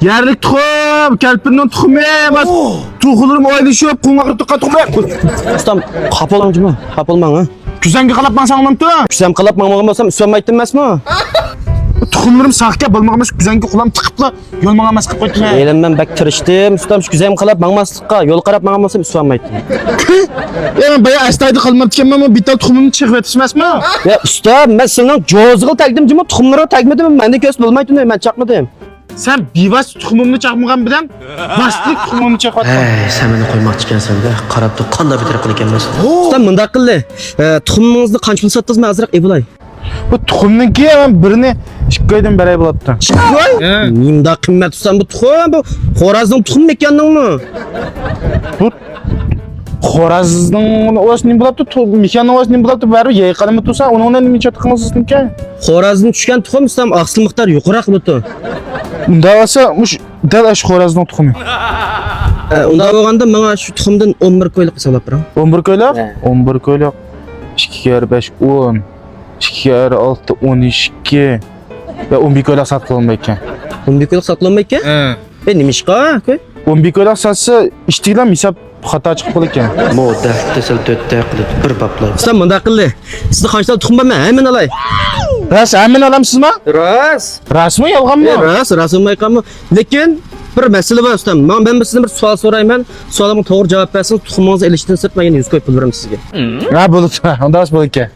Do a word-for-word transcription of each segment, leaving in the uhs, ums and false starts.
يەرلىك تۇخۇم، كەلپىننىڭ تۇخۇمى، ماس. تۇخۇملىرىم ئايلىشىپ، قوڭغاققا تۇغقان تۇخۇم. ئۇستام، خاپا بولماڭ جۇمۇ، خاپا بولماڭ ھە. كۈزەڭگە قالاپ ماڭساڭ بولامتۇ؟ كۈزەم قالاپ ماڭمىغان بولسام ئۈسۈۋالمايتتىم ئەمەسمۇ؟ تۇخۇملىرىم ساقكەن، بولمىغان بولسا كۈزەڭگە قولام تىقىپلا يول ماڭالماسلىق قىلىپ قويدۇم. ھېلىمۇ مەن بەك تىرىشتىم، ئۇستام، شۇ كۈزەم قالاپ ماڭماسلىققا، يول قاراپ ماڭغان بولسام ئۈسۈۋالمايتتىم. يا مەن بايا ئەستايىدىل قىلماپتىكەنمەنمۇ، بىتال تۇخۇمۇمنى چېقىۋېتىشمەسمۇ؟ يا ئۇستا، مەن سېنىڭ جوزىغا تەگدىم جۇمۇ، تۇخۇملىرىغا تەگمىدىم، مەندىن كۆرسە بولمايتتىم، مەن چاقمىدىم. سەن بىۋاسىتە تۇخۇمۇمنى چاقمىغان بىلەن، ۋاسىتىلىك تۇخۇمۇمنى چېقىۋاتىسەن. ھەي، سەن مېنى قويماقچىكەنسەن-دە، قاراپتۇ قانداق بىر تەرەپ قىلىكەنمىز. ئۇستا، مۇنداق قىللى، ئە، تۇخۇمىڭىزنى قانچە پۇل ساتتىڭىز، مەن ئازراق ئېلىۋالاي. بۇ تۇخۇمنىڭكى مەن بىرىنى ئىككى كويدىن بېرەي بولاتتى. ئىككى كوي؟ ھە. نېمانداق قىممەت ئۇستا بۇ تۇخۇم؟ بۇ خورازنىڭ تۇخۇمى ئىكەننىڭمۇ؟ بۇ خورازنىڭ ئوۋاسى نېمە بولاتتى؟ تو-، مېھماننىڭ ئوۋاسى نېمە بولاتتى؟ بەرىبىر يەي قالىمىتى تۇرسا، ئۇنىڭ بىلەن نېمە چاتىقىڭىز سىزنىڭكى؟ خورازدىن چۈشكەن تۇخۇم ئۇستام ئاقسىل مىقدار يۇقىرىراق بولىدۇ. ئۇنداق بولسا، مۇش دەل ئاشۇ خورازنىڭ تۇخۇمى. ئە، ئۇنداق بولغاندا ماڭا شۇ تۇخۇمدىن ئون بىر كويلۇق ھېسابلاپ بېرىڭ. ئون بىر كويلۇق؟ ھە. ئون بىر كويلۇق. ئىككى كەر بەش، ئون. ئىككى كەر ئالتە، ئون ئىككى. يا، ئون بىر كويلۇق ساتقىلى بولمايدىكەن. ئون بىر كويلۇق ساتقىلى بولمايدىكەن؟ ھە. ئە، نېمىشقا، ئۇكا؟ ئون بىر كويلۇق ساتسا، ئىشتىكىلەم ھېساب خاتا چىقىپ قالىدىكەن. مو دەردتە سەل تۆتتە قىلىپ بىر باپلاي. ئۇستام، مۇنداق قىلدى. سىزدە قانچىلا تۇخۇم بارمۇ؟ ھەممىنى ئالاي. راست، ھەممىنى ئالامسىزما؟ راست. راستمۇ، يالغانمۇ؟ ئە، راست، راست بولمايقانمۇ؟ لېكىن بىر مەسىلە بار، ئۇستام. ماڭا، مەن بىر سىزدىن بىر سوئال سورايمەن. سوئالىمغا توغرا جاۋاب بەرسىڭىز، تۇخۇمىڭىزنى ئېلىشتىن سىرت مەن يەنە يۈز كوي پۇل بېرىمەن سىزگە. ھە، بولىدۇ. ئۇنداق بولىدىكەن.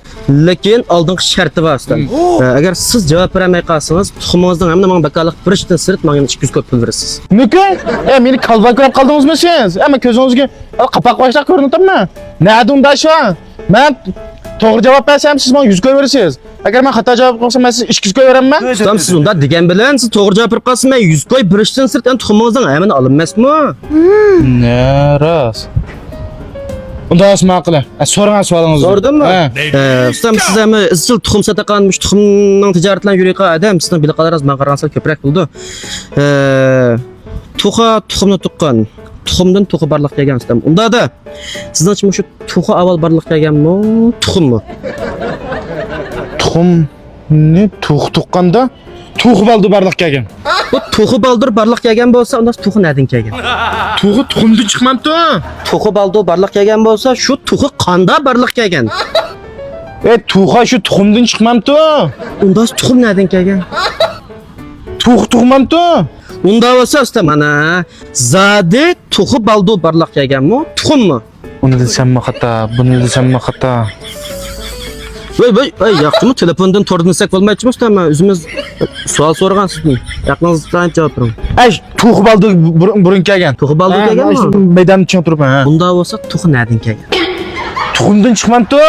لېكىن ئالدىنقى شەرتى بار، ئۇستام. ئە، ئەگەر سىز جاۋاب بېرەلمەي قالسىڭىز، تۇخۇمىڭىزنىڭ ھەممىنى ماڭا ۋاكالەتلىك بېرىشتىن سىرت، ماڭا يەنە ئىككى يۈز كوي پۇل بېرىسىز. نېمە؟ ئە، مېنى كالۋاكراپ قالدىڭىزمۇ سىز؟ ئە، مەن كۆزىڭىزگە، ئە، قاپاق باشلاپ كۆرۈنۈۋاتاممۇ؟ نەدە ئۇنداق ئىش بار؟ مەن توغرا جاۋاب بەرسەم، سىز ماڭا يۈز كوي بېرىسىز. ئەگەر مەن خاتا جاۋاب قىلسام، مەن سىزگە ئىككى يۈز كوي بېرەممۇ؟ ئۇستام، سىز ئۇنداق دېگەن بىلەن، سىز توغرا جاۋاب بېرىپ قالسا، مەن يۈز كوي بېرىشتىن سىرت، يەنە تۇخۇمىڭىزنىڭ ھەممىنى ئالىمەنمۇ؟ نە راست. ئۇنداق بولسا ماقۇل. ئە، سورىڭ سوئالىڭىزنى. سورىدىممۇ؟ ھە. ئە، ئۇستام، سىز ھەممە ئىزچىل تۇخۇم ساتىدىغان، مۇشۇ تۇخۇمنىڭ تىجارىتى بىلەن يۈرىدىغان ئادەم، سىزنىڭ بىلىقىڭىز ماڭا قارىغاندا سەل كۆپرەك بولىدۇ. ئە، توخۇ تۇخۇمنى تۇغقان، تۇخۇمدىن توخۇ بارلىققا كەلگەن، ئۇستام. ئۇندادا، سىزنىڭچە مۇشۇ توخۇ ئاۋۋال بارلىققا كەلگەنمۇ، تۇخۇممۇ؟ تۇخۇمنى توخۇ تۇغقاندا، توخۇ بالدۇر بارلىققا كەلگەن. بۇ توخۇ بالدۇر بارلىققا كەلگەن بولسا، ئۇنداق توخۇ نەدىن كەلگەن؟ توخۇ تۇخۇمدىن چىقمامتۇ؟ توخۇ بالدۇر بارلىققا كەلگەن بولسا، شۇ توخۇ قاندا بارلىققا كەلگەن؟ ئە، توخۇ شۇ تۇخۇمدىن چىقمامتۇ؟ ئۇنداق تۇخۇم نەدىن كەلگەن؟ توخۇ تۇغمامتۇ؟ ئۇنداق بولسا، ئۇستا، مانا، زادى توخۇ بالدۇر بارلىققا كەلگەنمۇ، تۇخۇممۇ؟ ئۇنى دېسەممۇ خاتا، بۇنى دېسەممۇ خاتا. ۋاي، ۋاي، ۋاي، ياقتىمۇ؟ تېلېفوندىن توردىن دېسەك بولمايتتىمۇ، ئۇستا؟ مەن ئۆزىمىز سوئال سورىغان سىزدىن. ھەققىڭىزدە جاۋاب بېرىڭ. ئەي، توخۇ بالدۇر بۇرۇن، بۇرۇن كەلگەن. توخۇ بالدۇر ھە، كەلگەنمۇ؟ مانا شۇ مەيداندا چىڭ تۇرۇپ، ھە. ئۇنداق بولسا توخۇ نەدىن كەلگەن؟ تۇخۇمدىن چىقمامتۇ؟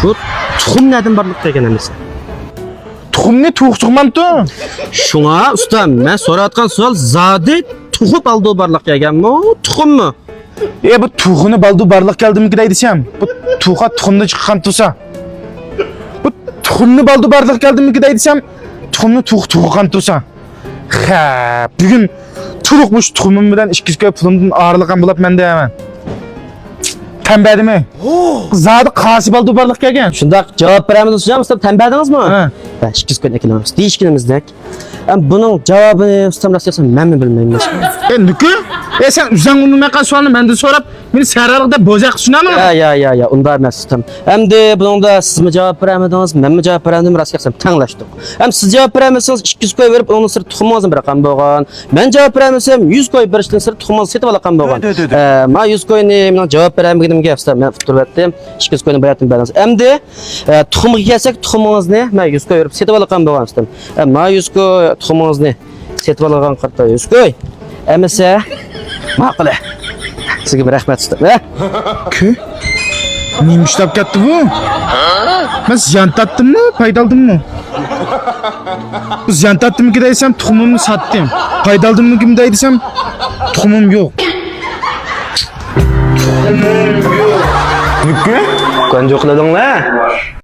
بۇ تۇخۇم نەدىن بارلىققا كەلگەن ئەمىسە؟ تۇخۇمنى توخۇ تۇغمامتۇ؟ شۇڭا، ئۇستا، مەن سوراۋاتقان سوئال زادى توخۇ بالدۇر بارلىققا كەلگەنمۇ، تۇخۇممۇ؟ ئە، بۇ توخۇنى بالدۇر بارلىققا كەلدىمىكى دەي دېسەم، بۇ توخۇ تۇخۇمدىن چىققان تۇرسا. بۇ تۇخۇمنى بالدۇر بارلىققا كەلدىمىكى دەي دېسەم، تۇخۇمنى توخۇ تۇغقان تۇرسا. خە، بۈگۈن تولۇق مۇشۇ تۇخۇمۇم بىلەن ئىككى يۈز كوي پۇلۇمدىن ئايرىلغان بولاپمەن دەيمەن. تەن بەردىمۇ؟ زادى قايسى بالدۇر بارلىققا كەلگەن؟ شۇنداق جاۋاب بېرەمدۇ، شۇنداق تەن بەردىڭىزمۇ؟ ھە. ھە، ئىككى يۈز كوينى ئەكېلىڭىز دېيىشكىنىمىزدەك. ئەم، بۇنىڭ جاۋابىنى ئۇستام راست گەپسەن مەنمۇ بىلمەيمەن. ئە، نۇكى؟ ئە، سەن ئۆزۈڭ ئۇنىمايقان سوئالنى مەندىن سوراپ، مېنى سەررالىق دەپ بوزەك قىلىشنامۇ؟ يا، يا، يا، يا، ئۇنداق ئەمەس ئۇستام. ئەمدى بۇنىڭدا سىزمۇ جاۋاب بېرەلمىدىڭىز، مەنمۇ جاۋاب بېرەلمىدىم، راست گەپسەن تەڭلەشتۇق. ئەم، سىز جاۋاب بېرەلمىسىڭىز، ئىككى يۈز كوي بېرىپ، ئۇنىڭدىن سىرت تۇخۇمىڭىزنى بېرىدىغان بولغان. مەن جاۋاب بېرەلمىسەم، يۈز كوي بېرىشتىن سىرت تۇخۇمىڭىزنى سېتىۋالاققان بولغان. دۆ، دۆ، دۆ. ئە، ما يۈز كوينى مېنىڭ جاۋاب بېرەلمىگىنىمگە ئۇستام، مەن ئۇتتۇرۇۋەتتىم. ئىككى يۈز كوينى بۇ يەردىن بەردىڭىز. ئەمدى ئە، تۇخۇمغا كەلسەك، تۇخۇمىڭىزنى مەن يۈز كوي بېرىپ سېتىپ ئالغان بولغان ئۇستام. ئە، ما يۈز كوي تۇخۇمىڭىزنى سېتىپ ئالغان قارتا يۈز كوي. ئەمىسە، ماقۇل. سىزگە بىر رەھمەت ئۇستام. ھە؟ كۆ؟ نېمە ئىشلەپ كەتتى بۇ؟ مەن زىيان تارتتىممۇ، پايدا ئالدىممۇ؟ زىيان تارتتىممىكى دەيسەم، تۇخۇمۇمنى ساتتىم. پايدا ئالدىممىكىن دەيسەم، تۇخۇمۇم يوق. نېمە؟ قانچە قىلدىڭلار؟